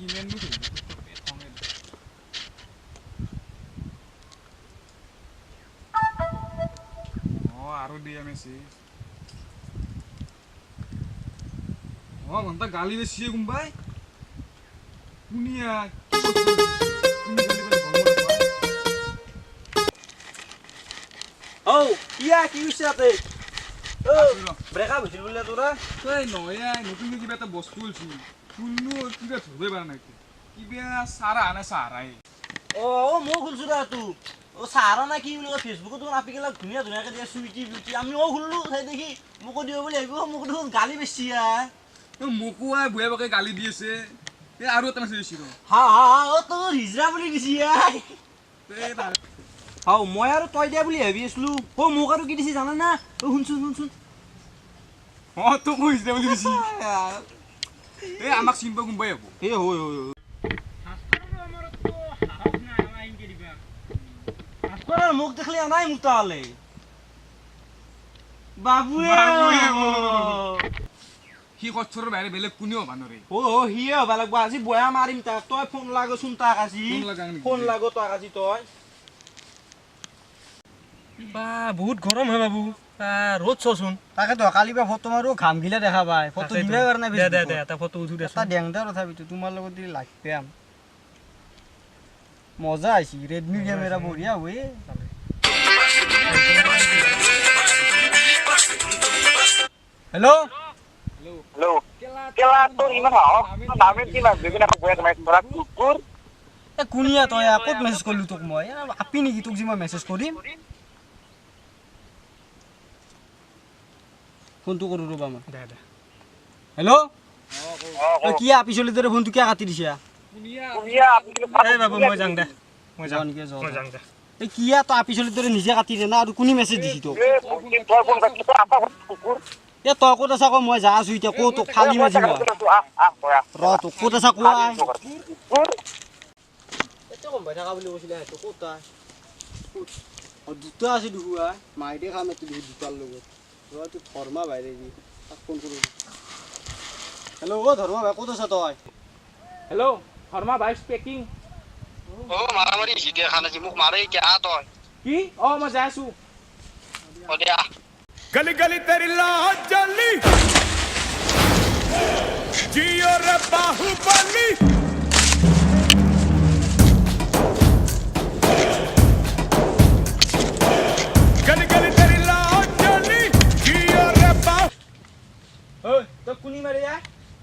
কিমান আৰু দিয়ে মেছেজ। অ ঘণ্টা গালি বেছি কোনোবাই কুনিয়া। ঔ কিয়া কি হৈছে তাতে? ঔ ব্ৰেকআপ হৈছিল বোলে তোৰা? এই নহয়, নতুনকৈ কিবা এটা বস্তু ওলছি, কোনো কিবা ধৰিবই পৰা নাই, কিবা চাৰা নে চাহাৰাই। অ অ ময়ো খুলছো দে তোৰ। অ চাহাৰা না কি বুলি কয়, ফেচবুকত দেখোন আপিগিলাক ধুনীয়া ধুনীয়াকৈ দিয়ে, চুইটি বিউটি। আমি অ খুললো সেই দেখি মোকো দিব বুলি ভাবিব, মোক দেখোন গালি বেছি। মোকো আই বুঢ়া বাকে গালি দি আছে। এই আৰু এটা মেছেজ দিছিল। হা হা হা, অ তোৰ হিজৰা বুলি দিছি। হাও মই আৰু তই দিয়া বুলি ভাবি আছিলো। অ মোক আৰু কি দিছি জানা না? অ শুনচোন শুনচোন। অ তোকো হিজৰা বুলি দিছি। এই আমাক চিনি পোৱা কোনোবাই হ'ব। এই হয় হয় হয়। মোক দেখলে নাই মোক তাহলে বাবুৱে সি কচ্ছৰৰ বাহিৰে বেলেগ কোনেও হ'ব নোৱাৰে। অ সিয়ে হ'ব লাগব। আজি বয়া মাৰিম তাক। তই ফোন লাগচোন তাক আজি। ফোন লাগ তাক আজি তই। বা বহুত গৰম হয় বাবু, ৰ'দ চচোন। তাকেতো কালি পৰা ফটো মাৰো, ঘাম গিলা দেখা পায়। ফটো দিবাই পৰা নাই। দে দে দে এটা ফটো উঠো দেচোন। এটা ডেং দে তথাপিতো তোমাৰ লগত দিলে লাগ পাম। মজা আহিছি, ৰেডমি কেমেৰা বঢ়িয়া হয়। হেল্ল' হেল্ল' কেলা তোৰ ইমান সাহস নামে কি মাছ দিবি না বয়া মাছ ধৰা কুকুৰ। এ কুনিয়া তই ক'ত মেছেজ কৰিলো তোক মই? আপি নেকি তোক যে মই মেছেজ কৰিম? ফোনটো কৰোঁ ৰ'বা মই। দে দে। হেল্ল' কি আপি চলি দৰে ফোনটো কিয় কাটি দিছা? এই বাবু মই যাং দে, মই যাওঁ মই যাং দে। এই কিয়া তই আপি চলি দৰে নিজে কাটি দে না, আৰু কোনে মেছেজ দিছি তোক? এ তই ক'ত আছা ক? মই যা আছো এতিয়া। ক তোক ফালি মাজি মই ৰ। তোক ক'ত আছা কোৱা? কম ভাই থকা বুলি কৈছিলে সেইটো ক'ত? দুটা আছে দেখোৱা মাইদে খাম এইটো দেখোন দুটাৰ লগত। ৰ এইটো ধৰ্মা ভাই দেবি, তাক ফোন কৰোঁ। হেল্ল' অ ধৰ্মা ভাই ক'ত আছা তই? হেল্ল' ধৰ্মা ভাই স্পীকিং। অ মাৰামাৰি হৈছে দে খান আজি, মোক মাৰে এতিয়া। আহ তই। কি? অ মই যাই আছো। অ দে আহ। गली गली तेरी लाह जली जियो रे बाहुबली। गली गली तेरी लाह जली जियो रे बाहु। ঐ তই কোনি মাৰে?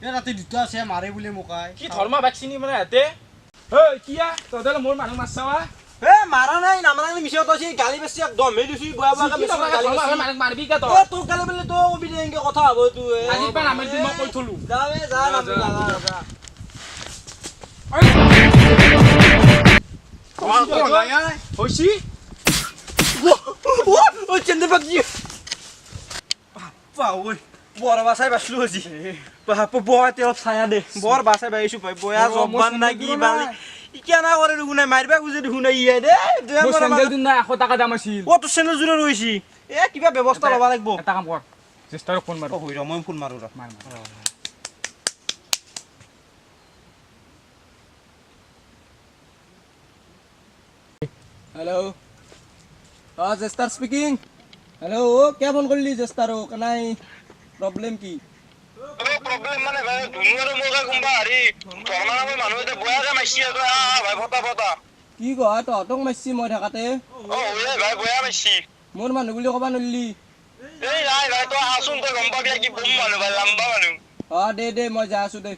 এ ৰাতি দুটা আছে মাৰে বোলে মোকাই। কি ধৰ্মা ভাইক চিনি মানে হাতে? ঐ কিয়া তহঁতে মোৰ মানুহ মাৰছাৱা? এ মাৰা নাই, নামাৰা মিছা কথা। গালি বেছি একদম হে দিছি বয়া বয়া গালি। মানুহ মাৰবি কা তই? তোক গালি বেলে তই কবি দে, এনেকে কথা হ'ব তোৰ। আজিৰ পৰা নামাৰিবি, মই কৈ থলো। যা বে যা, নামাৰিবি যা যা। হৈছি ঐ চেন্দেল পাতি বাপা ঐ, বৰ বাচাই বাচলো আজি। বাপ বয়াতে অলপ ছায়া দে, বৰ বাচাই বাচিছো ভাই। বয়া জবান না কি বালি ইকিয়া না কৰে দেখোন, মাৰিবা খুজে দেখোন ইয়ে দে। চেন্দেলটো নাই 100 টকা দাম আছিল। অ তোৰ চেন্দেল যোৰা ৰৈছি। এ কিবা ব্যৱস্থা ল'ব লাগিব। এটা কাম কৰ, জ্যেষ্ঠৰক ফোন মাৰো। অ মই ফোন মাৰো ৰ। মাৰ। হেল্ল' অ জেষ্টাৰ স্পীকিং। হেল্ল' অ কিয় ফোন কৰিলি জেষ্টাৰক? নাই প্ৰব্লেম কি? প্ৰব্লেম মানে ভাই ধুনু আৰু মোক কোনোবা হেৰি ধৰ্মা নামৰ মানুহ এটা বয়াকে মাৰছি। ভাই ফটা ফটা। কি কয় তহঁতক মাৰছি মই থাকাতে? অ ভাই বয়া মাৰছি। মোৰ মানুহ বুলি ক'বা নৰলি। এই নাই ভাই তই আহচোন, তই গম পাবি কি বম মানুহ ভাই, লাম্বা মানুহ। অ দে দে মই যাই আছো দে।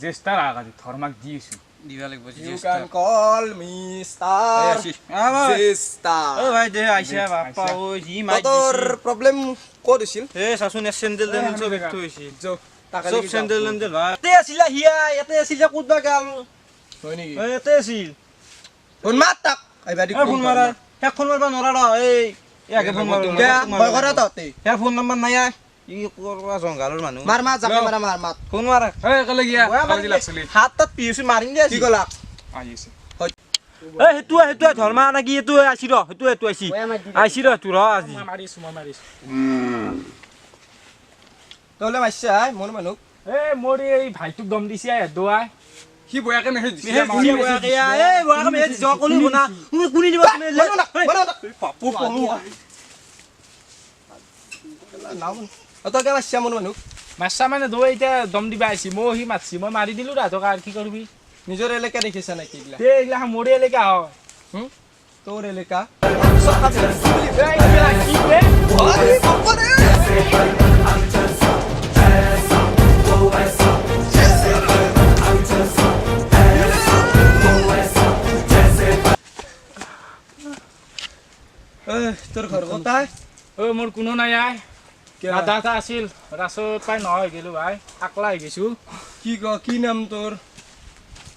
জেষ্টাৰ আগ আজি ধৰ্মাক দি আছো। দিবা লাগিব। You can call me star. Star. অ ভাই দে আইছা বাপ্পা ঐ যি মাই তোৰ প্ৰব্লেম ক'ত হৈছিল? এ চাচোন চেন্দেল তেন্দেল চব একটো হৈছিল। চব চেন্দেল তেন্দেল ভাই। ইয়াতে আছিল হিয়া, ইয়াতে আছিল ক'ত বা গ'ল। হয় নেকি? ইয়াতে আছিল। ফোন মাৰ তাক। আহিবা দি ফোন মাৰা। শেষ ফোন মাৰবা নোৱাৰা ৰ। এই ইয়াকে ফোন মাৰো। ভয় কৰা তহঁতে। ইয়াৰ ফোন নম্বৰ নাই। ই কৰবা জংঘলৰ মানুহ। মাৰ মাৰ, জাকে মাৰা, মাৰ মাত। ফোন মাৰ। এই একেলগে কালি লাগছিলি। হাত তাত পিউছি মাৰিম দে। কি ক'লা? আহি আছে। এই সেইটো ধৰ্মা না কি, এইটো আইছি ৰ, সেইটো আইছি, আইছি ৰ, তোৰ ৰ আজি। মই মাৰিছো, মই মাৰিছো। তলে মাৰছে হাই মোৰ মানুহক। এই মোৰ এই ভাইটোক দম দিছে দোৱাই। সি বয়াকে মেছেজ দিছে। মেছেজ দিছে বয়াকে। এই বয়াকে মেছেজ দিছে, কলি বনা তুমি কোনি দিবা তুমি? পাপু পলু নাম তই কিয় মাৰছা মোৰ মানুহক? মাৰছা মানে দৈ এতিয়া দম দিবা আহিছি, মই সি মাতছি, মই মাৰি দিলো তাহাঁতক, আৰু কি কৰিবি? নিজৰ এলেকা দেখিছা নেকি এইগিলা? এই এইগিলা মোৰে এলেকা হয়। তোৰ এলেকা? তোৰ ঘৰ কোথায়? অ মোৰ কোনো নাই আই, দাদা এটা আছিল, ৰাছত পাই নহয় গেলো ভাই, আকলা হৈ গৈছো। কি ক, কি নাম তোৰ?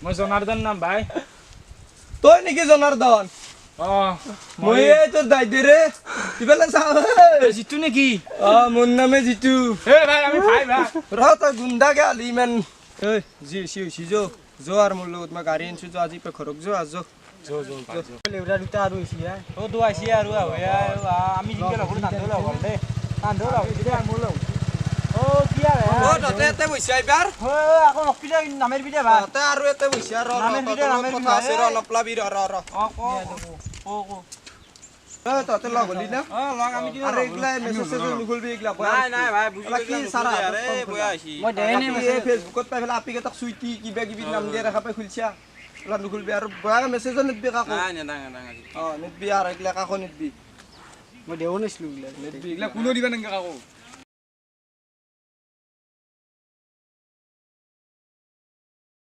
মই জনাৰ্দন নাম ভাই। তই নেকি জনাৰ্দন? অ মই তোৰ দাইদে ৰে, ইফালে চাওঁ। জিতু নেকি? অ মোৰ নামে জিতু। এ ভাই আমি ভাই ভাই। ৰ তই গুণ্ডাকে আলি ইমান। ঐ যি হৈছি হৈছি, যো যো আৰু মোৰ লগত, মই গাড়ী আনিছো, যো আজি ঘৰক যো, আজ যো। যো যো যো। লেউৰা দুটা আৰু হৈছি। অ তো আইছি আৰু আমি জিংকে লগৰ তান্ধো লগ দে, তান্ধো লগ মোৰ লগ। অ কি আৰু? অ ততে এতে বইছা এইবাৰ। অ আকৌ নকবি দে, নামেৰ বিদে ভাই। ততে আৰু এতে বইছা, ৰ ৰ, কথা আছে, ৰ নপলাবি, ৰ ৰ ৰ। অ ক ক ক। অ ততে লগ হলি না? অ লগ আমি। আৰু এইগিলা মেছেজ চেছেজ নুখুলবি এইগিলা। নাই নাই ভাই, বুজি কি সাৰা আৰে বয়া আইছি। মই দেই নে ফেচবুকত পাই পেলাই আপি কেইটাক চুইটি কিবা কিবি নাম দিয়া দেখা পাই খুলছা, এইগিলা নুখুলবি আৰু বয়া মেছেজো নিদবি কাকো। নাই নেদাং নেদাং আজি। অ নিদবি আৰু এইগিলা কাকো নিদবি। মই দেও নাছিলো এইগিলা। নিদবি এইগিলা কোনো দিবা নাংগে কাকো।